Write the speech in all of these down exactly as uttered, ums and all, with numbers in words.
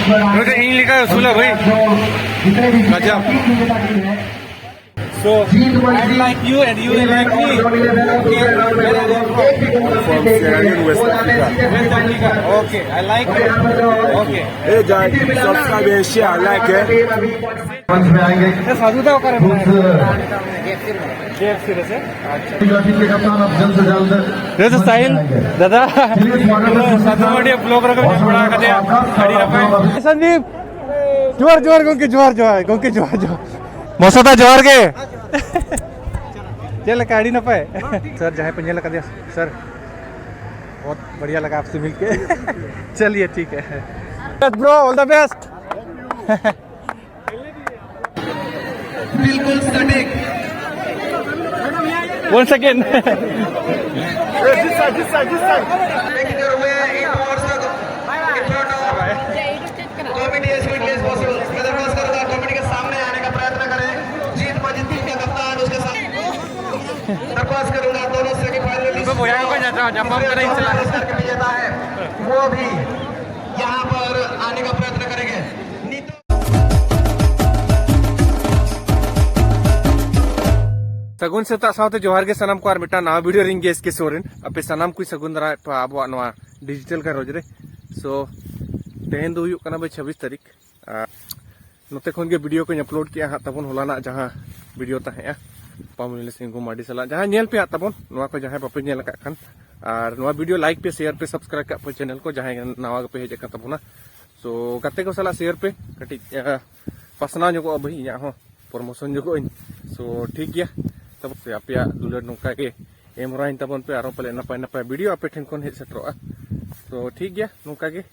ᱱᱚᱛᱮ ᱤᱧ ᱞᱮᱠᱟ ᱩᱥᱩᱞᱟ ᱵᱷᱟᱹᱭ᱾ ᱜᱟᱡᱟᱵ᱾ So, I like you and you like me. Okay, where are you from? From Sierra Leone, West Africa. West Africa. Okay, I like you. Okay. Hey, guys, subscribe and share, like, eh? मंच में आएंगे। ये साधु दा करे बोला है। JFC रे से। अच्छा। टीम के कप्तान आप जल्द से जल्द रे से साहिल, दादा। चलिए, स्वागत है। साधु मांडिया ब्लॉग रखो, बड़ा कर दिया। खड़ी रखो। संदीप, जोहार, जोहार, ᱜᱚᱢᱠᱮ, ᱡᱚᱦᱟᱨ, ᱡᱚᱦᱟᱨ, ᱜᱚᱢᱠᱮ, ᱡᱚᱦᱟᱨ, ᱡᱚᱦᱟᱨ᱾ ᱢᱚᱥᱚᱫᱟ, ᱡᱚᱦᱟᱨ ᱜᱮ᱾ ᱪᱮᱫ ᱞᱮᱠᱟ, ᱟᱹᱰᱤ ᱱᱟᱯᱟᱭ? ᱥᱟᱨ, ᱡᱟᱦᱟᱸᱭ ᱯᱮ ᱧᱮᱞ ᱟᱠᱟᱫᱮᱭᱟ, ᱥᱟᱨ, बहुत बढ़िया लगा आपसे मिलके। चलिए, ठीक है। Bro, all the best। बिल्कुल सटीक। One second। Comedy as quickly as possible। मैं दरख्वास्त करूंगा, कॉमेडी के सामने आने का प्रयत्न करें। जीत मजीत टीम का कप्तान, उसके साथ दरख्वास्त करूंगा, दोनों सेमीफाइनलिस्ट। ᱩᱱᱠᱩ ᱵᱚᱭᱦᱟ ᱠᱚ ᱧᱟᱯᱟᱢ, ᱧᱟᱯᱟᱢ ᱠᱟᱱᱟ ᱤᱧ ᱥᱟᱞᱟᱜ᱾ पुरस्कार के विजेता है, वो भी यहाँ पर आने का प्रयत्न करेंगे। नीतू। ᱥᱟᱹᱜᱩᱱ ᱥᱮᱛᱟᱜ ᱥᱟᱶᱛᱮ ᱡᱚᱦᱟᱨ ᱜᱮ ᱥᱟᱱᱟᱢ ᱠᱚ, ᱟᱨ ᱢᱤᱫᱴᱟᱝ ᱱᱟᱣᱟ ᱵᱷᱤᱰᱤᱭᱳ ᱨᱮ ᱤᱧ ᱜᱮ ᱮᱥ ᱠᱮ ᱥᱚᱨᱮᱱ᱾ ᱟᱯᱮ ᱥᱟᱱᱟᱢ ᱠᱚᱧ ᱥᱟᱹᱜᱩᱱ ᱫᱟᱨᱟᱢᱮᱫ ᱯᱮᱭᱟ ᱟᱵᱚᱣᱟᱜ ᱱᱚᱣᱟ ᱰᱤᱡᱤᱴᱟᱞ ᱜᱷᱟᱨᱚᱸᱡᱽ ᱨᱮ᱾ So, ᱛᱮᱦᱮᱧ ᱫᱚ ᱦᱩᱭᱩᱜ ᱠᱟᱱᱟ ᱵᱷᱟᱭ ᱪᱷᱟᱵᱵᱤᱥ ᱛᱟᱹᱨᱤᱠᱷ᱾ ᱟᱨ ᱱᱚᱛᱮ ᱠᱷᱚᱱ ᱜᱮ ᱵᱷᱤᱰᱤᱭᱳ ᱠᱚᱧ ᱟᱯᱞᱳᱰ ᱠᱮᱜᱼᱟ ᱦᱟᱸᱜ ᱛᱟᱵᱚᱱ, ᱦᱚᱞᱟᱱᱟᱜ ᱡᱟᱦᱟᱸ ᱵᱷᱤᱰᱤᱭᱳ ᱛᱟᱦᱮᱸᱜᱼᱟ ᱯᱟᱢᱩᱞᱤ ᱥᱤᱝᱦᱩ ᱢᱟᱨᱰᱤ ᱥᱟᱞᱟᱜ, ᱡᱟᱦᱟᱸ ᱧᱮᱞ ᱯᱮ ᱦᱟᱸᱜ ᱛᱟᱵᱚᱱ, ᱱᱚᱣᱟ ᱠᱚ ᱡᱟᱦᱟᱸᱭ ᱵᱟᱯᱮ ᱧᱮᱞ ᱟᱠᱟᱫ ᱠᱷᱟᱱ, ᱟᱨ ᱱᱚᱣᱟ ᱵᱷᱤᱰᱤᱭᱳ ᱞᱟᱭᱤᱠ ᱯᱮ, ᱥᱮᱭᱟᱨ ᱯᱮ, ᱥᱟᱵᱥᱠᱨᱟᱭᱤᱵᱽ ᱠᱟᱜ ᱯᱮ ᱪᱮᱱᱮᱞ ᱠᱚ, ᱡᱟᱦᱟᱸᱭ ᱱᱟᱣᱟ ᱜᱮᱯᱮ ᱦᱮᱡ ᱟᱠᱟᱱ ᱛᱟᱵᱚᱱᱟ᱾ So, ᱜᱟᱛᱮ ᱠᱚ ᱥᱟᱞᱟᱜ ᱥᱮᱭᱟᱨ ᱯᱮ, ᱠᱟᱹᱴᱤᱡ, ᱟᱸ, ᱯᱟᱥᱱᱟᱣ ᱧᱚᱜᱚᱜᱼᱟ ᱵᱷᱟᱹᱭ, ᱤᱧᱟᱹᱜ ᱦᱚᱸ ᱯᱨᱚᱢᱳᱥᱚᱱ ᱧᱚᱜᱚᱜ ᱟᱹᱧ᱾ So, ᱴᱷᱤᱠ ᱜᱮᱭᱟ, ᱛᱚᱵᱮ ᱥᱮ ᱟᱯᱮᱭᱟᱜ ᱫᱩᱞᱟᱹᱲ ᱱᱚᱝᱠᱟ ᱜᱮ ᱮᱢ ᱦᱚᱨᱟᱧ ᱛᱟᱵᱚᱱ ᱯᱮ, ᱟᱨᱚ ᱯᱟᱞᱮ ᱱᱟᱯᱟᱭ ᱱᱟᱯᱟᱭ ᱵᱷᱤᱰᱤᱭᱳ ᱟᱯᱮ ᱴᱷᱮᱱ ᱠᱷᱚᱱ ᱦᱮᱡ ᱥᱮᱴᱮᱨᱚᱜᱼᱟ᱾ So, ᱴᱷᱤᱠ ᱜᱮᱭᱟ, ᱱᱚᱝᱠᱟ ᱜᱮ᱾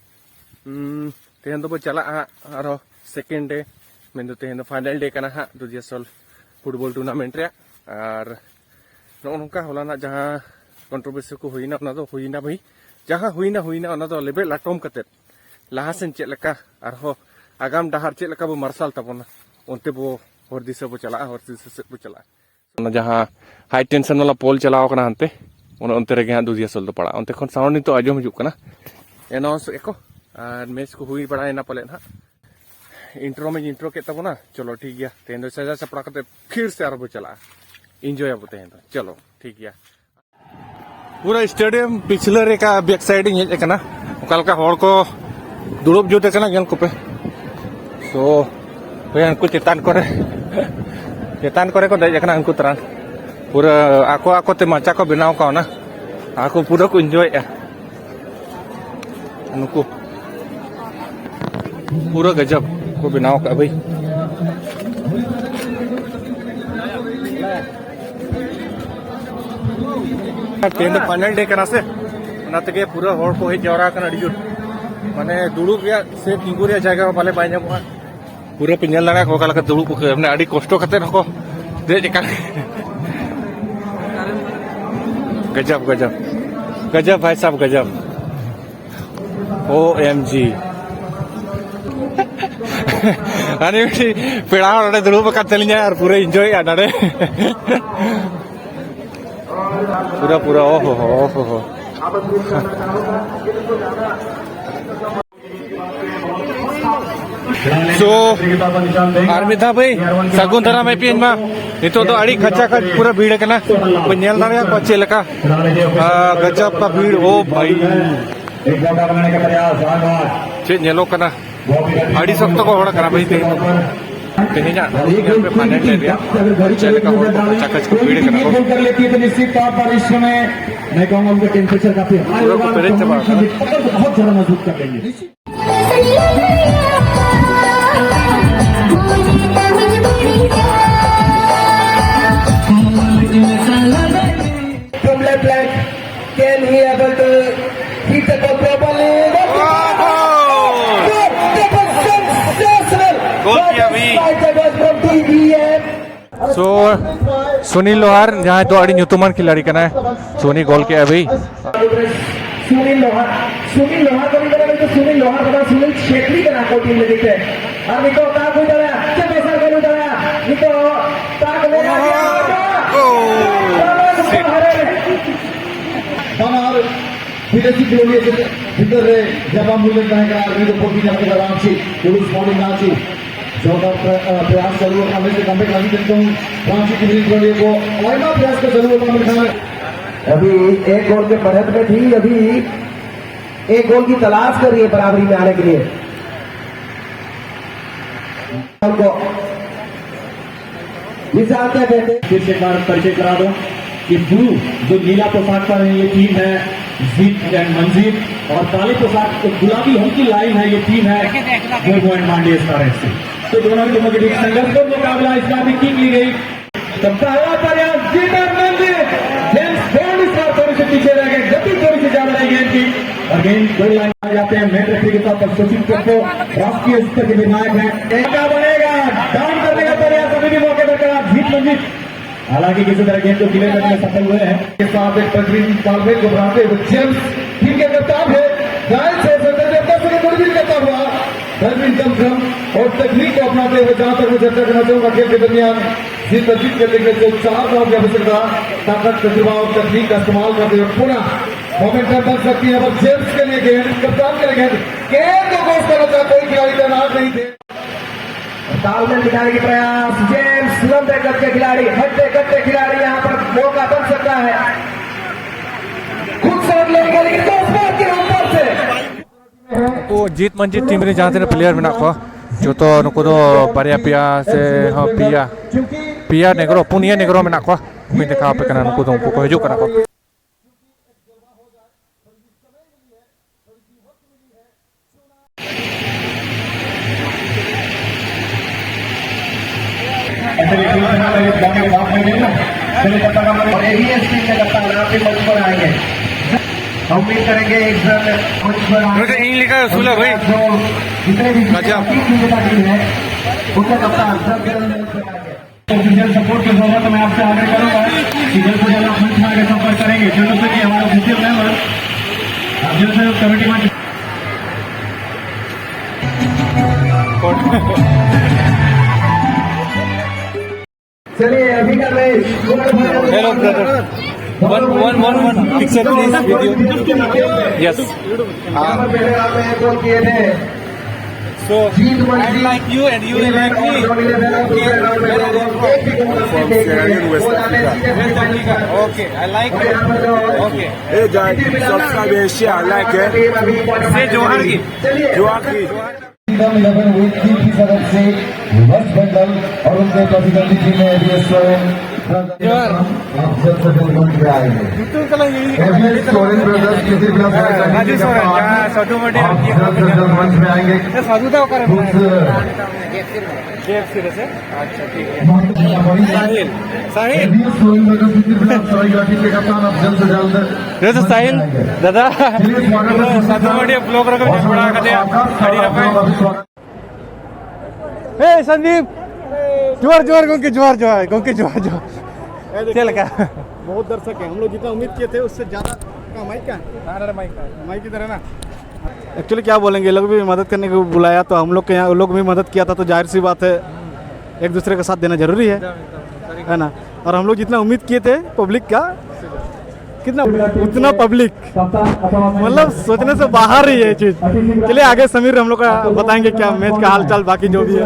ᱩᱸ, ᱛᱮᱦᱮᱧ ᱫᱚᱵᱚ ᱪᱟᱞᱟᱜᱼᱟ ᱦᱟᱸᱜ ᱟᱨᱚ second day, ᱢᱮᱱᱫᱚ ᱛᱮᱦᱮᱧ ᱫᱚ final day ᱠᱟᱱᱟ ᱦᱟᱸᱜ ᱫᱩᱫᱤᱭᱟᱥᱚᱞ football tournament ᱨᱮᱭᱟᱜ᱾ ᱟᱨ ᱱᱚᱜᱼᱚ ᱱᱚᱝᱠᱟ ᱦᱚᱞᱟᱱᱟᱜ ᱡᱟᱦᱟᱸ controversy ᱠᱚ ᱦᱩᱭᱱᱟ, ᱚᱱᱟ ᱫᱚ ᱦᱩᱭᱱᱟ ᱵᱷᱟᱹᱭ, ᱡᱟᱦᱟᱸ ᱦᱩᱭᱱᱟ ᱦᱩᱭᱱᱟ, ᱚᱱᱟ ᱫᱚ ᱞᱮᱵᱮᱫ ᱞᱟᱴᱚᱢ ᱠᱟᱛᱮᱫ ᱞᱟᱦᱟ ᱥᱮᱱ ᱪᱮᱫ ᱞᱮᱠᱟ ᱟᱨᱦᱚᱸ ᱟᱜᱟᱢ ᱰᱟᱦᱟᱨ ᱪᱮᱫ ᱞᱮᱠᱟ ᱵᱚ ᱢᱟᱨᱥᱟᱞ ᱛᱟᱵᱚᱱᱟ, ᱚᱱᱛᱮ ᱵᱚ ᱦᱚᱨ ᱫᱤᱥᱟᱹ ᱵᱚ ᱪᱟᱞᱟᱜᱼᱟ, ᱦᱚᱨ ᱫᱤᱥᱟᱹ ᱥᱮᱫ ᱵᱚ ᱪᱟᱞᱟᱜᱼᱟ᱾ ᱚᱱᱟ ᱡᱟᱦᱟᱸ high tension ᱵᱟᱞᱟ pole ᱪᱟᱞᱟᱣ ᱠᱟᱱᱟ ᱦᱟᱱᱛᱮ, ᱚᱱᱮ ᱚᱱᱛᱮ ᱨᱮᱜᱮ ᱦᱟᱸᱜ ᱫᱩᱫᱤᱭᱟᱥᱚᱞ ᱫᱚ ᱯᱟᱲᱟᱜᱼᱟ᱾ ᱚᱱᱛᱮ ᱠᱷᱚᱱ sound ᱱᱤᱛᱚᱜ ᱟᱸᱡᱚᱢ ᱦᱤᱡᱩᱜ ᱠᱟᱱᱟ, announce ᱮᱠᱚ᱾ ᱟᱨ ᱢᱮᱪ ᱠᱚ ᱦᱩᱭ ᱵᱟᱲᱟᱭᱮᱱᱟ ᱯᱟᱞᱮᱫ ᱦᱟᱸᱜ᱾ ᱤᱱᱴᱨᱳ ᱢᱟᱧ ᱤᱱᱴᱨᱳ ᱠᱮᱫ ᱛᱟᱵᱚᱱᱟ᱾ ᱪᱚᱞᱚ ᱴᱷᱤᱠ ᱜᱮᱭᱟ, ᱛᱮᱦᱮᱧ ᱫᱚ ᱥᱟᱡᱟᱣ ᱥᱟᱯᱲᱟᱣ ᱠᱟᱛᱮ ᱯᱷᱤᱨ ᱥᱮ ᱟᱨᱦᱚᱸ ᱵᱚ ᱪᱟᱞᱟᱜᱼᱟ, ᱤᱱᱡᱚᱭ ᱟᱵᱚ ᱛᱮᱦᱮᱧ ᱫᱚ᱾ ᱪᱚᱞᱚ ᱴᱷᱤᱠ ᱜᱮᱭᱟ᱾ ᱯᱩᱨᱟᱹ ᱥᱴᱮᱰᱤᱭᱟᱢ ᱯᱤᱪᱷᱞᱟᱹ ᱨᱮ ᱮᱠᱟ ᱵᱮᱠ ᱥᱟᱭᱤᱰ ᱤᱧ ᱦᱮᱡ ᱟᱠᱟᱱᱟ᱾ ᱚᱠᱟ ᱞᱮᱠᱟ ᱦᱚᱲ ᱠᱚ ᱫᱩᱲᱩᱵ ᱡᱩᱛ ᱟᱠᱟᱱᱟ, ᱧᱮᱞ ᱠᱚᱯᱮ᱾ ᱛᱚ ᱦᱳᱭ, ᱩᱱᱠᱩ ᱪᱮᱛᱟᱱ ᱠᱚᱨᱮ, ᱪᱮᱛᱟᱱ ᱠᱚᱨᱮ ᱠᱚ ᱫᱮᱡ ᱟᱠᱟᱱᱟ ᱩᱱᱠᱩ ᱛᱟᱨᱟᱱ᱾ ᱯᱩᱨᱟᱹ ᱟᱠᱚ ᱟᱠᱚ ᱛᱮ ᱢᱟᱪᱟ ᱠᱚ ᱵᱮᱱᱟᱣ ᱠᱟᱣᱱᱟ, ᱟᱨ ᱠᱚ ᱯᱩᱨᱟᱹ ᱠᱚ ᱤᱱᱡᱚᱭᱮᱫᱼᱟ᱾ ᱱᱩᱠᱩ ᱯᱩᱨᱟᱹ ᱜᱟᱡᱟᱵ ᱠᱚ ᱵᱮᱱᱟᱣ ᱠᱟᱜᱼᱟ ᱵᱷᱟᱹᱭ᱾ ᱛᱮᱦᱮᱧ ᱫᱚ ᱯᱷᱟᱭᱱᱟᱞ ᱰᱮ ᱠᱟᱱᱟ ᱥᱮ, ᱚᱱᱟ ᱛᱮᱜᱮ ᱯᱩᱨᱟᱹ ᱦᱚᱲ ᱠᱚ ᱦᱮᱡ ᱡᱟᱣᱨᱟ ᱟᱠᱟᱱᱟ ᱟᱹᱰᱤ ᱡᱳᱨ᱾ ᱢᱟᱱᱮ ᱫᱩᱲᱩᱵ ᱨᱮᱭᱟᱜ ᱥᱮ ᱛᱤᱸᱜᱩ ᱨᱮᱭᱟᱜ ᱡᱟᱭᱜᱟ ᱦᱚᱸ ᱯᱟᱞᱮ ᱵᱟᱭ ᱧᱟᱢᱚᱜᱼᱟ᱾ ᱯᱩᱨᱟᱹ ᱯᱮ ᱧᱮᱞ ᱫᱟᱲᱮᱭᱟᱜᱼᱟ ᱚᱠᱟ ᱞᱮᱠᱟ ᱫᱩᱲᱩᱵ ᱠᱚ, ᱢᱟᱱᱮ ᱟᱹᱰᱤ ᱠᱚᱥᱴᱚ ᱠᱟᱛᱮ ᱦᱚᱸᱠᱚ ᱫᱮᱡ ᱟᱠᱟᱱ᱾ ᱜᱟᱡᱟᱵ, ᱜᱟᱡᱟᱵ, ᱜᱟᱡᱟᱵ ᱵᱷᱟᱭ ᱥᱟᱵ, ᱜᱟᱡᱟᱵ᱾ ᱳ ᱮᱢ ᱡᱤ᱾ ᱟᱨ ᱢᱤᱫᱴᱤᱡ ᱯᱮᱲᱟ ᱦᱚᱲ ᱱᱚᱰᱮ ᱫᱩᱲᱩᱵ ᱟᱠᱟᱫ ᱛᱟᱹᱞᱤᱧᱟ ᱟᱨ ᱯᱩᱨᱟᱹ ᱤᱱᱡᱚᱭᱮᱫᱼᱟ ᱱᱚᱰᱮ᱾ ᱯᱩᱨᱟᱹ, ᱯᱩᱨᱟᱹ, ᱳ ᱦᱳ ᱦᱳ, ᱳ ᱦᱳ ᱦᱳ᱾ So, ᱟᱨ ᱢᱤᱫ ᱫᱷᱟᱣ ᱵᱷᱟᱹᱭ, ᱥᱟᱹᱜᱩᱱ ᱫᱟᱨᱟᱢ ᱮ ᱯᱤᱭᱟᱹᱧ ᱢᱟ᱾ ᱱᱤᱛᱚᱜ ᱫᱚ ᱟᱹᱰᱤ ᱠᱷᱟᱪᱟ ᱠᱷᱟᱪ ᱯᱩᱨᱟᱹ ᱵᱷᱤᱲ ᱠᱟᱱᱟ᱾ ᱯᱮ ᱧᱮᱞ ᱫᱟᱲᱮᱭᱟᱜ ᱠᱚᱣᱟ ᱪᱮᱫ ᱞᱮᱠᱟ, ᱟ, ᱜᱟᱡᱟᱵ ᱠᱟ ᱵᱷᱤᱲ, ᱳ ᱵᱷᱟᱹᱭ᱾ ᱪᱮᱫ ᱧᱮᱞᱚᱜ ᱠᱟᱱᱟ, ᱟᱹᱰᱤ ᱥᱚᱠᱛᱚ ᱠᱚ ᱦᱚᱲ ᱠᱟᱱᱟ ᱵᱷᱟᱹᱭ ᱛᱮᱦᱮᱧ ᱫᱚ᱾ ᱛᱮᱦᱮᱧᱟᱜ ᱧᱮᱞ ᱯᱮ ᱯᱷᱟᱭᱱᱮᱞ ᱰᱮ ᱨᱮᱭᱟᱜ ᱪᱮᱫ ᱞᱮᱠᱟ ᱦᱚᱲ ᱠᱚ ᱠᱷᱟᱪᱟ ᱠᱷᱟᱪ ᱠᱚ ᱵᱷᱤᱲ ᱠᱟᱱᱟ ᱠᱚ᱾ मैं कहूंगा उनका टेम्परेचर काफी हाई होगा, हम कॉम्बिनेशन भी बहुत ज्यादा मजबूत कर देंगे। From left leg, can he able to hit the ball properly? That was sensational! What a strike that was from D B M. So, Sunil ᱞᱳᱦᱟᱨ, ᱡᱟᱦᱟᱸᱭ ᱫᱚ ᱟᱹᱰᱤ ᱧᱩᱛᱩᱢᱟᱱ ᱠᱷᱤᱞᱟᱲᱤ ᱠᱟᱱᱟᱭ, ᱥᱩᱱᱤ ᱜᱳᱞ ᱠᱮᱜᱼᱟ ᱵᱷᱟᱹᱭ᱾ ᱥᱩᱱᱤᱞ ᱞᱳᱦᱟᱨ, ᱥᱩᱱᱤᱞ ᱞᱳᱦᱟᱨ ᱠᱚ ᱢᱮᱛᱟᱭᱟ, ᱥᱩᱱᱤᱞ ᱞᱳᱦᱟᱨ ᱠᱟᱱᱟ, ᱥᱩᱱᱤᱞ ᱪᱷᱮᱛᱨᱤ ᱠᱟᱱᱟ ᱠᱚ ᱴᱤᱢ ᱞᱟᱹᱜᱤᱫ ᱛᱮ᱾ ᱟᱨ ᱱᱤᱛᱚᱜ ᱛᱟᱠ ᱦᱩᱭ ᱫᱟᱲᱮᱭᱟᱜᱼᱟ, ᱪᱮᱫ ᱫᱚᱥᱟᱨ ᱜᱳᱞ ᱦᱩᱭ ᱫᱟᱲᱮᱭᱟᱜᱼᱟ? ᱱᱤᱛᱚᱜ ᱛᱟᱠ ᱞᱮ ᱧᱟᱢ ᱜᱮᱭᱟ᱾ ᱵᱟᱱᱟᱨ ᱵᱤᱫᱮᱥᱤ ᱠᱷᱮᱞᱳᱰᱤᱭᱟᱹ ᱥᱮ ᱵᱷᱤᱛᱟᱹᱨ ᱨᱮ ᱡᱟᱯᱟᱢ ᱦᱩᱭ ᱞᱮᱱ ᱛᱟᱦᱮᱸ ᱠᱟᱱᱟ, ᱟᱨ ᱩᱱᱤ ᱫᱚ ᱯᱚᱨᱫᱤᱱ ᱟᱠᱚ ᱨᱟᱸᱪᱤ, ᱯᱩᱞᱤᱥ ᱢᱚᱨᱱᱤᱝ ᱨᱟᱸᱪᱤ᱾ ᱡᱚᱨᱫᱟᱨ ᱯᱨᱟ-, ᱟ, ᱯᱨᱟᱭᱟᱥ ᱪᱟᱹᱞᱩ ᱟᱠᱟᱱᱟ, ᱢᱮᱱᱛᱮ ᱠᱟᱢᱵᱮᱠ ᱞᱟᱹᱜᱤᱫ ᱱᱤᱛᱚᱝ ᱨᱟᱸᱪᱤ ᱠᱷᱮᱞᱳᱰᱤᱭᱟᱹ ᱠᱚ ᱟᱭᱢᱟ ᱯᱨᱟᱭᱟᱥ ᱠᱚ ᱪᱟᱹᱞᱩ ᱟᱠᱟᱱᱟ, ᱢᱮᱱᱠᱷᱟᱱ ᱟᱵᱷᱤ ᱮᱠ ᱜᱳᱞ ᱠᱮ ᱵᱟᱲᱦᱮᱛ ᱢᱮ ᱛᱷᱤ, ᱟᱵᱷᱤ ᱮᱠ ᱜᱳᱞ ᱠᱤ ᱛᱟᱞᱟᱥ ᱠᱟᱨ ᱨᱟᱦᱤ ᱦᱮ ᱵᱟᱨᱟᱵᱟᱨᱤ ᱢᱮ ᱟᱱᱮ ᱠᱮ ᱞᱤᱭᱮ᱾ हमको विशाल क्या कहते हैं? फिर से एक बार परिचय करा दो कि ब्लू जो नीला पोशाक पर है, ये टीम है जीत एंड मंजीत, और काली पोशाक, गुलाबी हल्की लाइन है, ये टीम है momo and Mande star FC. तो दोनों टीमों के बीच संघर्ष का मुकाबला, इस बार भी किक ली गई। तो पहला प्रयास जीत और मंजीत, जेम्स बॉन्ड इस बार थोड़ी सी पीछे रह गए, गति थोड़ी सी ज्यादा रही गेंद की, और गेंद गोल लाइन आ जाते हैं। मेन रेफरी के तौर पर सचिन पप्पो, राष्ट्रीय स्तर के निर्णायक हैं। मौका बनेगा, डाउन करने का प्रयास अभी भी मौके पर करा, जीत मंजीत। हालांकि किसी तरह गेंद को क्लियर करने में सफल हुए हैं। के साथ एक बेहतरीन तालमेल को बनाते हुए जेम्स टीम के कप्तान है, दाएं छोर से दस के गुडविल करता हुआ बेहतरीन दमखम और तकनीक को अपनाते हुए, जहां तक मैं चर्चा करना चाहूंगा, खेल के दरमियान जीत जीत के लिए जो चार दाव की आवश्यकता, ताकत, तजुर्बा और तकनीक का इस्तेमाल करते हुए पुनः मोमेंटम बन सकती है। पर जेम्स के लिए गेंद, कप्तान के लिए गेंद, गेंद को गोल करना चाहता कोई खिलाड़ी तैनात नहीं थे। तालमेल दिखाने की प्रयास, जेम्स लंबे कद के खिलाड़ी, हट्टे कट्टे खिलाड़ी, यहाँ पर मौका बन सकता है। खुद शॉट लेने के लिए तो उस बार के ऊपर से। ᱩᱱᱠᱩ ᱡᱤᱛ ᱢᱟᱹᱡᱷᱤ ᱴᱤᱢ ᱨᱮ ᱡᱟᱦᱟᱸ ᱛᱤᱱᱟᱹᱜ ᱯᱞᱮᱭᱟᱨ ᱢᱮᱱᱟᱜ ᱠᱚᱣᱟ, ᱡᱚᱛᱚ ᱱᱩᱠᱩ ᱫᱚ ᱵᱟᱨᱭᱟ ᱯᱮᱭᱟ ᱥᱮ ᱦᱚᱸ ᱯᱮᱭᱟ, ᱯᱮᱭᱟ ᱱᱮᱜᱽᱨᱳ, ᱯᱩᱱᱭᱟᱹ ᱱᱮᱜᱽᱨᱳ ᱢᱮᱱᱟᱜ ᱠᱚᱣᱟ᱾ ᱩᱱᱠᱩᱧ ᱫᱮᱠᱷᱟᱣ ᱟᱯᱮ ᱠᱟᱱᱟ, ᱱᱩᱠᱩ ᱫᱚ, ᱩᱱᱠᱩ ᱠᱚ ᱦᱤᱡᱩᱜ ᱠᱟᱱᱟ ᱠᱚ᱾ ऐसे भी कोई तरह का ये बॉडी बात नहीं है ना। चलिए, तब तक हम लोग एबीएस टीम का कप्तान आप भी मंच पर आएंगे। हम उम्मीद करेंगे एक जन मंच पर आएंगे। मुझे इन लिखा है, सुलभ भाई। जो जितने भी गजब। टीम विजेता टीम है, उनका कप्तान सब जन मंच पर आएंगे। ऑफिशियल सपोर्ट के जरूरत मैं आपसे आग्रह करूंगा कि जल्द से जल्द आप मंच में आके संपर्क करेंगे, क्योंकि हमारे ऑफिशियल मेंबर, आप जल्द से जल्द कमेटी मंच। चलिए, अभी का match hello brother. One, one, one, one picture, please, video. Yes. So, I like you and you like me. Okay, where are you from? From Sierra Leone, West Africa. West Africa. Okay, I like you. Okay. Hey, guys, subscribe and share, like, eh? Say जोहार गी। जोहार गी। Eleven with K P Sagar से waste Bengal और उनके प्रतिद्वंदी team है ABS seven. जोहार। आप जल्द से जल्द मंच पे आएंगे। YouTube चला यही। एबीएस सोरेन ब्रदर्स किसी भी आप राजू सोरेन, हाँ, साधु मंडी आप जल्द से जल्द मंच पे आएंगे। ये साधु था, ओकर कुछ केएफसी रे से। अच्छा, ठीक है। साहिल, साहिल। एबीएस सोरेन ब्रदर्स किसी भी आप सराय घाटी के कप्तान आप जल्द से जल्द रे से साहिल, दादा। चलिए, स्वागत है। साधु मंडी ब्लॉग ᱨᱮ ᱠᱚ ᱧᱟᱢ ᱵᱟᱲᱟ ᱠᱟᱫᱮᱭᱟ᱾ ᱟᱹᱰᱤ ᱱᱟᱯᱟᱭ। ए संदीप, जोहार जोहार ᱜᱚᱢᱠᱮ, जोहार जोहार ᱜᱚᱢᱠᱮ, जोहार जोहार। ᱪᱮᱫ ᱞᱮᱠᱟ? बहुत दर्शक है, हम लोग जितना उम्मीद किए थे उससे ज्यादा का माइक का। हाँ, अरे माइक का। माइक इधर है ना। एक्चुअली क्या बोलेंगे, लोग भी मदद करने को बुलाया तो हम लोग के यहाँ, लोग भी मदद किया था, तो जाहिर सी बात है एक दूसरे का साथ देना जरूरी है, है ना? और हम लोग जितना उम्मीद किए थे पब्लिक का, कितना, उतना पब्लिक, मतलब सोचने से बाहर ही है चीज। चलिए आगे समीर हम लोग का बताएंगे क्या मैच का हालचाल, बाकी जो भी है।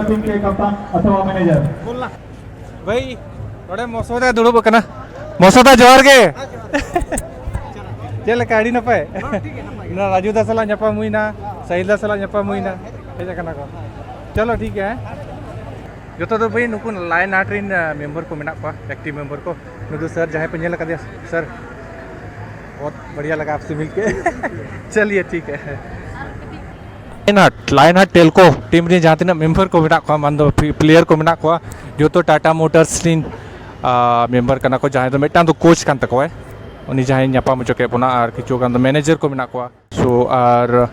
ᱵᱷᱟᱹᱭ, ᱱᱚᱰᱮ ᱢᱚᱥᱚᱫᱟ ᱫᱩᱲᱩᱵ ᱟᱠᱟᱱᱟ᱾ ᱢᱚᱥᱚᱫᱟ, ᱡᱚᱦᱟᱨ ᱜᱮ᱾ ᱪᱮᱫ ᱞᱮᱠᱟ? ᱟᱹᱰᱤ ᱱᱟᱯᱟᱭ᱾ ᱱᱚᱣᱟ ᱨᱟᱡᱩ ᱫᱟ ᱥᱟᱞᱟᱜ ᱧᱟᱯᱟᱢ ᱦᱩᱭᱱᱟ, ᱥᱟᱦᱤᱞ ᱫᱟ ᱥᱟᱞᱟᱜ ᱧᱟᱯᱟᱢ ᱦᱩᱭᱱᱟ, ᱦᱮᱡ ᱟᱠᱟᱱᱟ ᱠᱚ᱾ ᱪᱚᱞᱚ, ᱴᱷᱤᱠ ᱜᱮᱭᱟ, ᱦᱮᱸ᱾ ᱡᱚᱛᱚ ᱫᱚ ᱵᱷᱟᱹᱭ ᱱᱩᱠᱩ ᱞᱟᱭᱱᱟᱴ ᱨᱮᱱ, ᱟ, ᱢᱮᱢᱵᱟᱨ ᱠᱚ ᱢᱮᱱᱟᱜ ᱠᱚᱣᱟ, ᱮᱠᱴᱤᱵᱷ ᱢᱮᱢᱵᱟᱨ ᱠᱚ᱾ ᱱᱩᱠᱩ ᱥᱟᱨ ᱡᱟᱦᱟᱸᱭ ᱯᱮ ᱧᱮᱞ ᱟᱠᱟᱫᱮᱭᱟ, ᱥᱟᱨ, ᱵᱚᱦᱩᱛ ᱵᱟᱲᱤᱭᱟ ᱞᱟᱜᱟ ᱟᱯᱥᱮ ᱢᱤᱞᱠᱮ᱾ ᱪᱟᱞᱤᱭᱮ, ᱴᱷᱤᱠ ᱦᱮ᱾ ᱞᱟᱭᱱᱟᱴ, ᱞᱟᱭᱱᱟᱴ ᱴᱮᱞᱠᱳ ᱴᱤᱢ ᱨᱮ ᱡᱟᱦᱟᱸ ᱛᱤᱱᱟᱹᱜ ᱢᱮᱢᱵᱟᱨ ᱠᱚ ᱢᱮᱱᱟᱜ ᱠᱚᱣᱟ, ᱢᱟᱱ ᱫᱚ ᱯᱞᱮᱭᱟᱨ ᱠᱚ ᱢᱮᱱᱟᱜ ᱠᱚᱣᱟ, ᱡᱚᱛᱚ ᱴᱟᱴᱟ ᱢᱳᱴᱟᱨᱥ ᱨᱮᱱ, ᱟ, ᱢᱮᱢᱵᱟᱨ ᱠᱟᱱᱟ ᱠᱚ᱾ ᱡᱟᱦᱟᱸᱭ ᱫᱚ ᱢᱤᱫᱴᱟᱝ ᱫᱚ ᱠᱳᱪ ᱠᱟᱱ ᱛᱟᱠᱚᱣᱟᱭ, ᱩᱱᱤ ᱡᱟᱦᱟᱸᱭ ᱧᱟᱯᱟᱢ ᱦᱚᱪᱚ ᱠᱮᱫ ᱵᱚᱱᱟ, ᱟᱨ ᱠᱤᱪᱷᱩ ᱜᱟᱱ ᱫᱚ ᱢᱮᱱᱮᱡᱟᱨ ᱠᱚ ᱢᱮᱱᱟᱜ ᱠᱚᱣᱟ᱾ ᱥᱳ, ᱟᱨ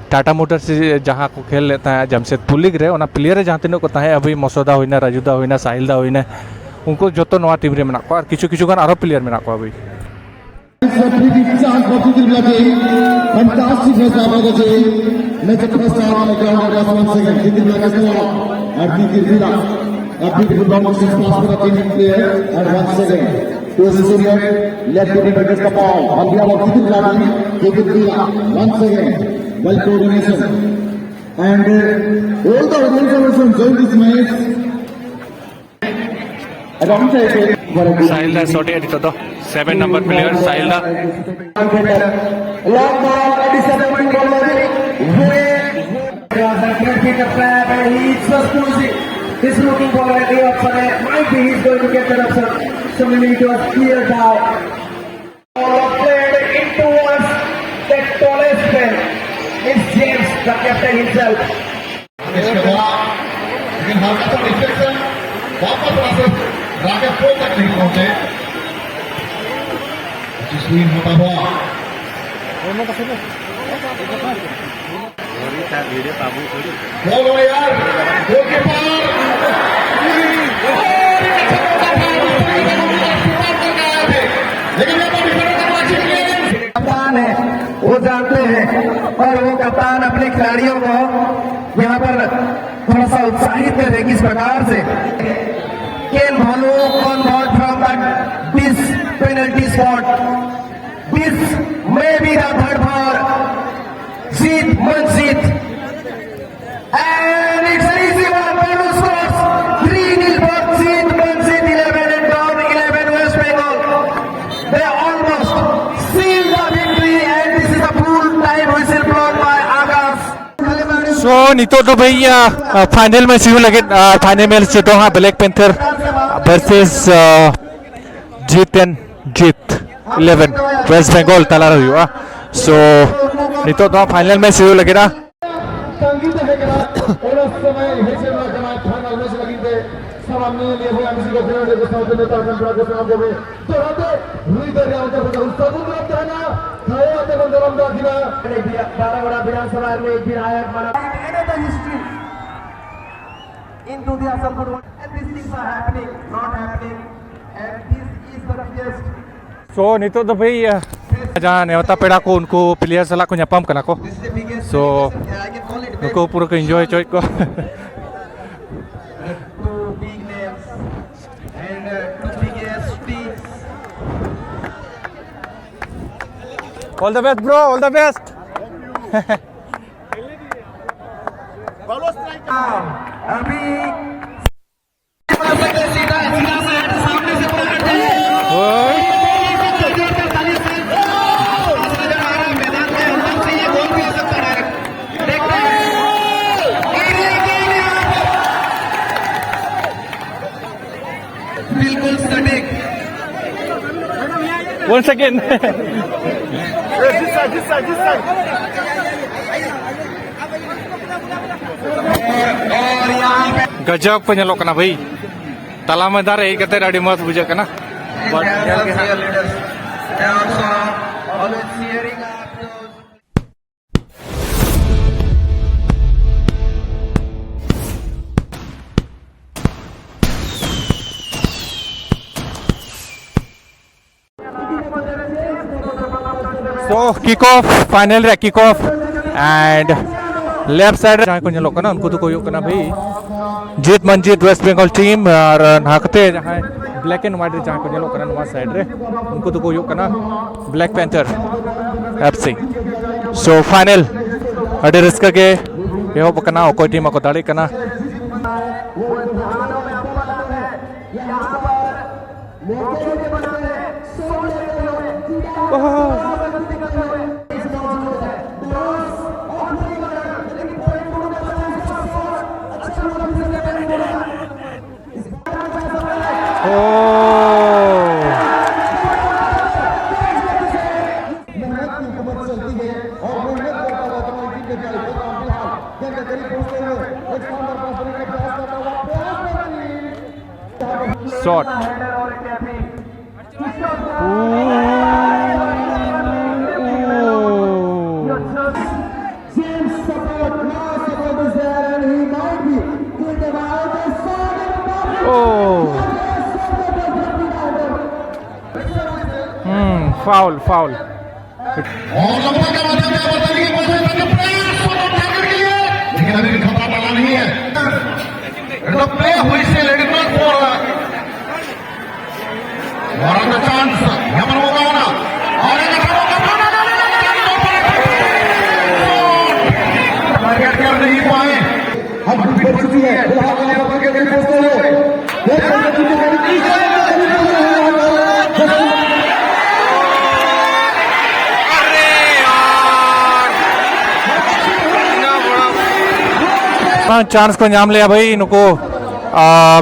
ᱴᱟᱴᱟ ᱢᱳᱴᱟᱨᱥ ᱨᱮ ᱡᱟᱦᱟᱸ ᱠᱚ ᱠᱷᱮᱞ ᱞᱮᱫ ᱛᱟᱦᱮᱸᱫ ᱡᱟᱢᱥᱮᱫᱽᱯᱩᱨ ᱞᱤᱜᱽ ᱨᱮ, ᱚᱱᱟ ᱯᱞᱮᱭᱟᱨ ᱨᱮ ᱡᱟᱦᱟᱸ ᱛᱤᱱᱟᱹᱜ ᱠᱚ ᱛᱟᱦᱮᱸᱫ, ᱟᱵᱚᱭᱤᱡ ᱢᱚᱥᱚᱫᱟ ᱦᱩᱭᱱᱟ, ᱨᱟᱡᱩᱫᱟ ᱦᱩᱭᱱᱟ, ᱥᱟᱦᱤᱞᱫᱟ ᱦᱩᱭᱱᱟ, ᱩᱱᱠᱩ ᱡᱚᱛᱚ ᱱᱚᱣᱟ ᱴᱤᱢ ᱨᱮ ᱢᱮᱱᱟᱜ ᱠᱚᱣᱟ, ᱟᱨ ᱠᱤᱪᱷᱩ ᱠᱤᱪᱷᱩ ᱜᱟᱱ ᱟᱨᱦᱚᱸ ᱯᱞᱮᱭᱟᱨ ᱢᱮᱱᱟᱜ ᱠᱚᱣᱟ ᱵᱷᱟᱹᱭ᱾ Fantastic match. Match first half on the ground at once again. Kiki Black is now. And Kiki Black. A beautiful bounce pass for the team player. And once again. Two zero, left to the Venkatapal, on behalf of Kidul Rani, Kidul Kila, once again, well coordination. And uh, all the audience members who join this match, I don't say it. Sahil ᱫᱟ ᱥᱚᱴ ᱮᱫ ᱱᱤᱛᱚᱜ ᱫᱚ seven number player Sahil the. Long ball, a disappointing ball. He's just losing. This looking ball at the option. Might be he's going to get that option. So maybe it was clear now. Ball played in towards the tallest man. It's James, the captain himself. इसके बाद लेकिन हल्का सा deflection, वापस राकेश राकेश पोल तक नहीं पहुंचे। Screen होता हुआ। बोलो यार, गोलकीपर। लेकिन यहाँ पर डिफेंडर का अच्छी क्लियरेंस। कप्तान है, वो जानते हैं, और वो कप्तान अपने खिलाड़ियों को यहाँ पर थोड़ा सा उत्साहित कर रहे हैं। किस प्रकार से Ken Bhalu convert from the this penalty spot. This may be the third for Jeet Manjeet. And it's an easy one. Bhalu scores three nil for Jeet Manjeet eleven and Don eleven West Bengal. They almost seal the victory, and this is a full time whistle blown by Akash. So ᱱᱤᱛᱚᱜ ᱫᱚ ᱵᱷᱟᱹᱭ final match ᱦᱩᱭᱩᱜ ᱞᱟᱹᱜᱤᱫ᱾ Final match ᱫᱚ ᱦᱟᱸᱜ Black Panther versus Jeet and Jeet eleven West Bengal ᱛᱟᱞᱟᱨᱮ ᱦᱩᱭᱩᱜᱼᱟ᱾ So ᱱᱤᱛᱚᱜ ᱫᱚ ᱦᱟᱸᱜ ᱯᱷᱟᱭᱱᱮᱞ ᱢᱮᱪ ᱦᱩᱭᱩᱜ ᱞᱟᱹᱜᱤᱫᱼᱟ᱾ ᱛᱟᱺᱜᱤ ᱛᱟᱦᱮᱸ ᱠᱟᱱᱟ, ᱚᱱᱟ ᱥᱚᱢᱚᱭ ᱦᱮᱡ ᱥᱮᱴᱮᱨ ᱟᱠᱟᱱᱟ ᱯᱷᱟᱭᱱᱟᱞ ᱢᱮᱪ ᱞᱟᱹᱜᱤᱫ ᱛᱮ᱾ ᱥᱟᱱᱟᱢ ᱧᱮᱧᱮᱞᱤᱭᱟᱹ ᱵᱚᱭᱦᱟ ᱢᱤᱥᱤ ᱠᱚ, ᱠᱷᱮᱞᱳᱰᱤᱭᱟᱹ ᱠᱚ ᱥᱟᱶᱛᱮ ᱱᱮᱣᱛᱟ ᱟᱠᱟᱱ ᱯᱮᱲᱟ ᱠᱚ, ᱥᱟᱱᱟᱢ ᱠᱚᱜᱮ ᱫᱚᱦᱲᱟ ᱛᱮ ᱦᱩᱭ ᱫᱟᱲᱮᱭᱟᱜᱼᱟ, ᱚᱱᱠᱟ ᱢᱤᱫᱴᱟᱝ ᱥᱟᱹᱜᱩᱱ ᱫᱟᱨᱟᱢ ᱛᱟᱦᱮᱱᱟ᱾ ᱛᱷᱟᱭᱚ ᱟᱛᱮ ᱵᱚᱱ ᱫᱟᱨᱟᱢ ᱫᱟᱜ ᱠᱤᱱᱟ᱾ ᱵᱟᱨᱚ ᱵᱚᱲᱟ ᱵᱤᱫᱷᱟᱱ ᱥᱚᱵᱷᱟ ᱨᱮ ᱵᱤᱫᱷᱟᱭᱚᱠ ᱢᱟᱱᱟ᱾ Another history into the Asampur. And these things are happening, not happening. And this is the biggest. So ᱱᱤᱛᱚᱜ ᱫᱚ ᱵᱷᱟᱹᱭ ᱡᱟᱦᱟᱸ ᱱᱮᱣᱛᱟ ᱯᱮᱲᱟ ᱠᱚ, ᱩᱱᱠᱩ ᱯᱞᱮᱭᱟᱨ ᱥᱟᱞᱟᱜ ᱠᱚ ᱧᱟᱯᱟᱢ ᱠᱟᱱᱟ ᱠᱚ᱾ So ᱱᱩᱠᱩ ᱯᱩᱨᱟᱹ ᱠᱚ ᱤᱱᱡᱚᱭ ᱦᱚᱪᱚᱭᱮᱫ ᱠᱚᱣᱟ᱾ Two big names and uh, two biggest teams. All the best, bro. All the best. अभी बिल्कुल सटीक। One second. और यहाँ पे ᱜᱟᱡᱟᱵ ᱠᱚ ᱧᱮᱞᱚᱜ ᱠᱟᱱᱟ ᱵᱷᱟᱹᱭ᱾ ᱛᱟᱞᱟ ᱢᱚᱭᱫᱟᱱ ᱨᱮ ᱦᱮᱡ ᱠᱟᱛᱮ ᱟᱹᱰᱤ ᱢᱚᱡᱽ ᱵᱩᱡᱷᱟᱹᱜ ᱠᱟᱱᱟ᱾ But ᱧᱮᱞ ᱜᱮ ᱦᱟᱸᱜ᱾ They also always cheering up those So, kick off, final ᱨᱮ kick off, and left side ᱨᱮ ᱡᱟᱦᱟᱸᱭ ᱠᱚ ᱧᱮᱞᱚᱜ ᱠᱟᱱᱟ, ᱩᱱᱠᱩ ᱫᱚᱠᱚ ᱦᱩᱭᱩᱜ ᱠᱟᱱᱟ ᱵᱷᱟᱹᱭ ᱡᱤᱛ ᱢᱟᱱᱡᱤᱛ West Bengal team, ᱟᱨ ᱱᱟᱦᱟᱛᱮ ᱡᱟᱦᱟᱸᱭ black and white ᱨᱮ ᱡᱟᱦᱟᱸᱭ ᱠᱚ ᱧᱮᱞᱚᱜ ᱠᱟᱱᱟ ᱱᱚᱣᱟ side ᱨᱮ, ᱩᱱᱠᱩ ᱫᱚᱠᱚ ᱦᱩᱭᱩᱜ ᱠᱟᱱᱟ Black Panther FC. So, final ᱟᱹᱰᱤ ᱨᱟᱹᱥᱠᱟᱹ ᱜᱮ ᱮᱦᱚᱵ ᱟᱠᱟᱱᱟ, ᱚᱠᱚᱭ team ᱟᱠᱚ ᱫᱟᱲᱮᱜ ᱠᱟᱱᱟ᱾ Shot. Oh. Hmm, foul, foul. और लंबा का माध्यम से बदलने की कोशिश करते प्रयास और टारगेट के लिए, लेकिन अभी भी खतरा टला नहीं है। एकदम प्ले हुई से lady not for. What a chance. यहाँ पर मौका होना। और एक अच्छा मौका। बढ़ चुकी है। फिलहाल यहाँ पर गेंद पोस्ट हो गए। ᱪᱟᱱᱥ ᱠᱚ ᱧᱟᱢ ᱞᱮᱭᱟ ᱵᱷᱟᱹᱭ ᱱᱩᱠᱩ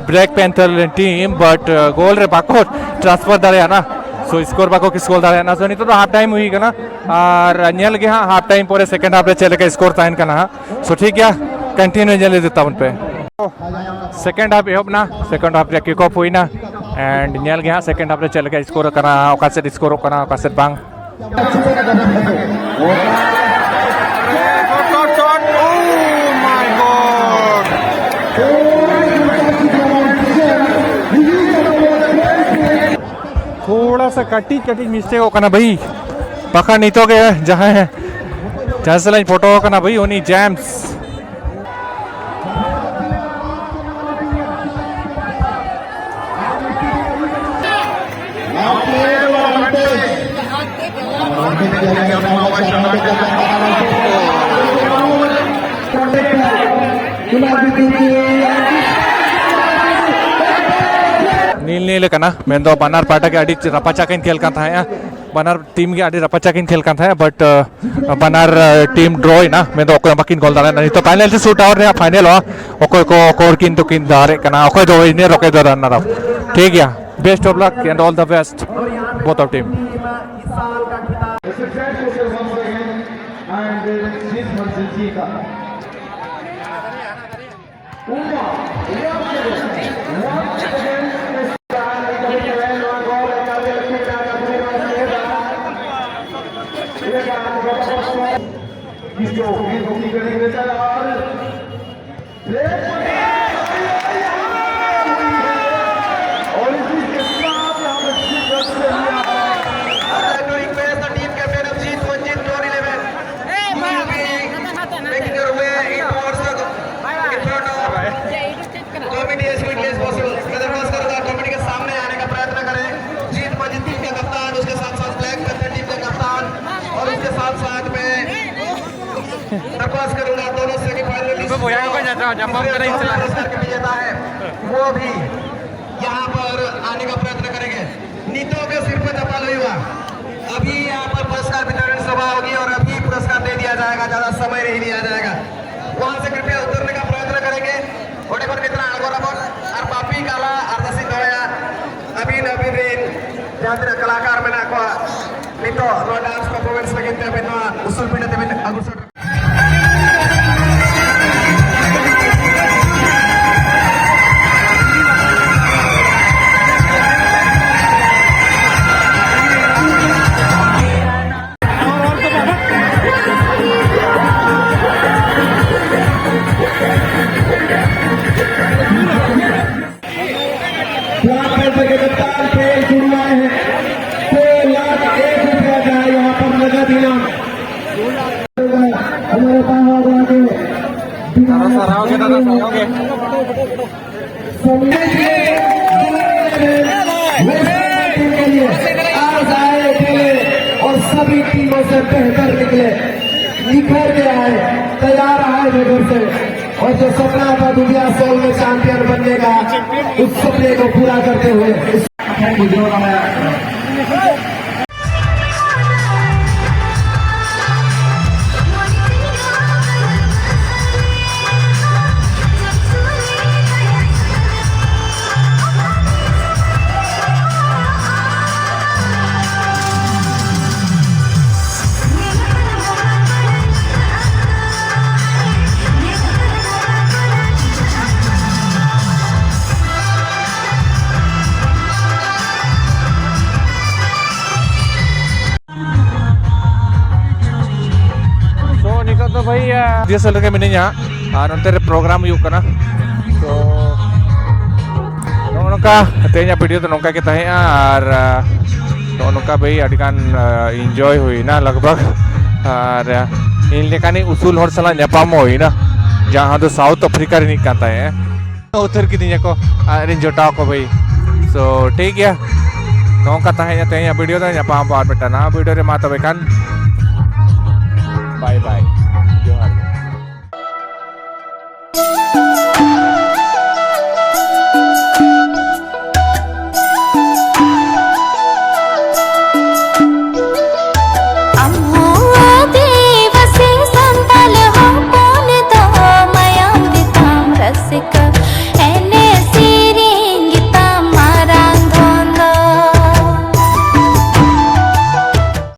ᱵᱞᱮᱠ ᱯᱮᱱᱛᱷᱟᱨ ᱨᱮᱱ ᱴᱤᱢ, ᱵᱟᱴ ᱜᱳᱞ ᱨᱮ ᱵᱟᱠᱚ ᱴᱨᱟᱱᱥᱯᱷᱟᱨ ᱫᱟᱲᱮᱭᱟᱜᱼᱟ᱾ ᱥᱳ ᱥᱠᱳᱨ ᱵᱟᱠᱚ ᱥᱠᱳᱨ ᱫᱟᱲᱮᱭᱟᱜᱼᱟ᱾ ᱥᱳ ᱱᱤᱛᱚᱜ ᱫᱚ ᱦᱟᱯ ᱴᱟᱭᱤᱢ ᱦᱩᱭ ᱠᱟᱱᱟ ᱟᱨ ᱧᱮᱞ ᱜᱮ ᱦᱟᱸᱜ ᱦᱟᱯ ᱴᱟᱭᱤᱢ ᱯᱚᱨᱮ ᱥᱮᱠᱮᱱᱰ ᱦᱟᱯ ᱨᱮ ᱪᱮᱫ ᱞᱮᱠᱟ ᱥᱠᱳᱨ ᱛᱟᱦᱮᱱ ᱠᱟᱱᱟ ᱦᱟᱸᱜ᱾ ᱥᱳ ᱴᱷᱤᱠ ᱜᱮᱭᱟ, ᱠᱚᱱᱴᱤᱱᱤᱭᱩ ᱧᱮᱞ ᱤᱫᱤ ᱛᱟᱵᱚᱱ ᱯᱮ᱾ ᱥᱮᱠᱮᱱᱰ ᱦᱟᱯ ᱮᱦᱚᱵ ᱱᱟ, ᱥᱮᱠᱮᱱᱰ ᱦᱟᱯ ᱨᱮ ᱠᱤᱠ ᱚᱯᱷ ᱦᱩᱭᱱᱟ᱾ ᱮᱱᱰ ᱧᱮᱞ ᱜᱮ ᱦᱟᱸᱜ ᱥᱮᱠᱮᱱᱰ ᱦᱟᱯ ᱨᱮ ᱪᱮᱫ ᱞᱮᱠᱟ ᱥᱠᱳᱨ ᱠᱟᱱᱟ, ᱚᱠᱟ ᱥᱮᱫ ᱥᱠᱳᱨᱚᱜ ᱠᱟᱱᱟ, ᱚᱠᱟ ᱥᱮᱫ ᱵᱟᱝ᱾ ᱛᱷᱚᱲᱟ ᱥᱟ ᱠᱟᱹᱴᱤᱡ ᱠᱟᱹᱴᱤᱡ ᱢᱤᱥᱴᱮᱠᱚᱜ ᱠᱟᱱᱟ ᱵᱷᱟᱹᱭ, ᱵᱟᱠᱷᱟᱱ ᱱᱤᱛᱚᱜ ᱜᱮ ᱡᱟᱦᱟᱸᱭ ᱡᱟᱦᱟᱸ ᱥᱮᱫ ᱞᱤᱧ ᱯᱷᱳᱴᱳ ᱠᱟᱱᱟ ᱵᱷᱟᱹᱭ, ᱩᱱᱤ ᱡᱮᱢᱥ᱾ ᱱᱤᱞ ᱱᱤᱞ ᱠᱟᱱᱟ, ᱢᱮᱱᱫᱚ ᱵᱟᱱᱟᱨ ᱯᱟᱦᱴᱟ ᱜᱮ ᱟᱹᱰᱤ ᱨᱟᱯᱟᱪᱟ ᱠᱤᱱ ᱠᱷᱮᱞ ᱠᱟᱱ ᱛᱟᱦᱮᱸᱜᱼᱟ᱾ ᱵᱟᱱᱟᱨ ᱴᱤᱢ ᱜᱮ ᱟᱹᱰᱤ ᱨᱟᱯᱟᱪᱟ ᱠᱤᱱ ᱠᱷᱮᱞ ᱠᱟᱱ ᱛᱟᱦᱮᱸᱜᱼᱟ, ᱵᱟᱴ ᱵᱟᱱᱟᱨ ᱴᱤᱢ ᱰᱨᱚ ᱮᱱᱟ, ᱢᱮᱱᱫᱚ ᱚᱠᱚᱭ ᱦᱚᱸ ᱵᱟᱹᱠᱤᱱ ᱜᱳᱞ ᱫᱟᱲᱮᱭᱟᱜᱼᱟ᱾ ᱱᱤᱛᱚᱜ ᱯᱮᱱᱟᱞᱴᱤ ᱥᱩᱴ ᱟᱣᱩᱴ ᱨᱮᱭᱟᱜ ᱯᱷᱟᱭᱱᱮᱞᱚᱜᱼᱟ᱾ ᱚᱠᱚᱭ ᱠᱚ ᱚᱠᱚᱭ ᱠᱤᱱ ᱫᱚᱠᱤᱱ ᱫᱟᱲᱮᱜ ᱠᱟᱱᱟ, ᱚᱠᱚᱭ ᱫᱚ ᱣᱤᱱᱟᱨ, ᱚᱠᱚᱭ ᱫᱚ ᱨᱟᱱᱟᱨ ᱟᱯ᱾ ᱴᱷᱤᱠ ᱜᱮᱭᱟ, best of luck and all the best both of team. I'd like to request the team captain of Jeet Vanchit Zone eleven. He will be making your way in towards the in front of committee as quickly as possible. मैं दरख्वास्त करूंगा committee के सामने आने का प्रयत्न करें। जीत वंचित टीम के कप्तान, उसके साथ साथ ब्लैक पैंथर टीम के कप्तान और उसके साथ साथ में दरख्वास्त करूंगा दोनों सेमीफाइनलिस्ट ᱵᱚᱭᱦᱟ ᱠᱚ ᱧᱟᱯᱟᱢ ᱠᱟᱱᱟ ᱤᱧ ᱥᱟᱞᱟᱜ᱾ पुरस्कार के विजेता है, वो भी यहाँ पर आने का प्रयत्न करेंगे। ᱱᱤᱛᱚᱜ ᱜᱮ ᱥᱤᱨᱯᱟᱹ ᱪᱟᱯᱟᱞ ᱦᱩᱭᱩᱜᱼᱟ। अभी यहाँ पर पुरस्कार वितरण सभा होगी और अभी पुरस्कार दे दिया जाएगा, ज़्यादा समय नहीं लिया जाएगा। वहाँ से कृपया उतरने का प्रयत्न करेंगे। ᱚᱸᱰᱮ ᱠᱷᱚᱱ ᱱᱤᱛᱚᱜ ᱟᱬᱜᱚ ᱨᱟᱵᱚᱱ ᱟᱨ ᱵᱟᱯᱤ ᱠᱟᱞᱟ ᱟᱨ ᱫᱟᱥᱤ ᱫᱚᱦᱚᱭᱟ᱾ ᱟᱹᱵᱤᱱ, ᱟᱹᱵᱤᱱ ᱨᱤᱱ ᱡᱟᱦᱟᱸ ᱛᱤᱱᱟᱹᱜ ᱠᱟᱞᱟᱠᱟᱨ ᱢᱮᱱᱟᱜ ᱠᱚᱣᱟ, ᱱᱤᱛᱚᱜ ᱱᱚᱣᱟ dance performance ᱞᱟᱹᱜᱤᱫ ᱛᱮ ᱟᱹᱵᱤᱱ ᱱᱚᱣᱟ ᱩᱥᱩᱞ ᱯᱤᱸᱰᱟᱹ ᱛᱮᱵᱤᱱ ᱟᱹᱜᱩ ᱥᱮᱴᱮᱨ ब्लैक पैंथर के कप्तान के एल कुरुआ है। दो लाख एक रुपया का यहाँ पर नगद इनाम। हमारे पास आ गया कि दादा, सराहोगे, दादा, सराहोगे। संदेश के लिए आज आए, खेले और सभी टीमों से बेहतर निकले, निखर के आए, तैयार आए थे घर से। और जो सपना था दुनिया सोल में चैंपियन बनने का, उस सपने को पूरा करते हुए इस So, ᱱᱤᱛᱚᱜ ᱫᱚ ᱵᱷᱟᱹᱭ, ᱟ, ᱫᱤᱭᱟᱹᱥᱟᱹᱞ ᱨᱮᱜᱮ ᱢᱤᱱᱟᱹᱧᱟ ᱟᱨ ᱱᱚᱱᱛᱮ ᱨᱮ program ᱦᱩᱭᱩᱜ ᱠᱟᱱᱟ᱾ So, ᱱᱚᱜᱼᱚ ᱱᱚᱝᱠᱟ ᱛᱮᱦᱮᱧᱟᱜ video ᱫᱚ ᱱᱚᱝᱠᱟ ᱜᱮ ᱛᱟᱦᱮᱸᱜᱼᱟ ᱟᱨ, ᱟ, ᱱᱚᱜᱼᱚ ᱱᱚᱝᱠᱟ ᱵᱷᱟᱹᱭ ᱟᱹᱰᱤ ᱜᱟᱱ, ᱟ, enjoy ᱦᱩᱭᱱᱟ ᱞᱟᱜᱽ ᱵᱷᱟᱜᱽ᱾ ᱟᱨ, ᱟ, ᱤᱧ ᱞᱮᱠᱟᱱᱤᱡ ᱩᱥᱩᱞ ᱦᱚᱲ ᱥᱟᱞᱟᱜ ᱧᱟᱯᱟᱢ ᱦᱩᱭᱱᱟ, ᱡᱟᱦᱟᱸ ᱫᱚ South Africa ᱨᱤᱱᱤᱡ ᱠᱟᱱ ᱛᱟᱦᱮᱸᱜᱼᱟ᱾ ᱩᱛᱟᱹᱨ ᱠᱤᱫᱤᱧᱟ ᱠᱚ ᱟᱨ ᱤᱧ ᱡᱚᱴᱟᱣ ᱠᱚ ᱵᱷᱟᱹᱭ᱾ So, ᱴᱷᱤᱠ ᱜᱮᱭᱟ, ᱱᱚᱝᱠᱟ ᱛᱟᱦᱮᱸᱭᱟ ᱛᱮᱦᱮᱧᱟᱜ video ᱫᱚ᱾ ᱧᱟᱯᱟᱢ ᱟᱵᱚ ᱟᱨ ᱢᱤᱫᱴᱟᱝ ᱱᱟᱣᱟ video ᱨᱮ᱾ ᱢᱟ ᱛᱚᱵᱮ ᱠᱷᱟᱱ, bye bye᱾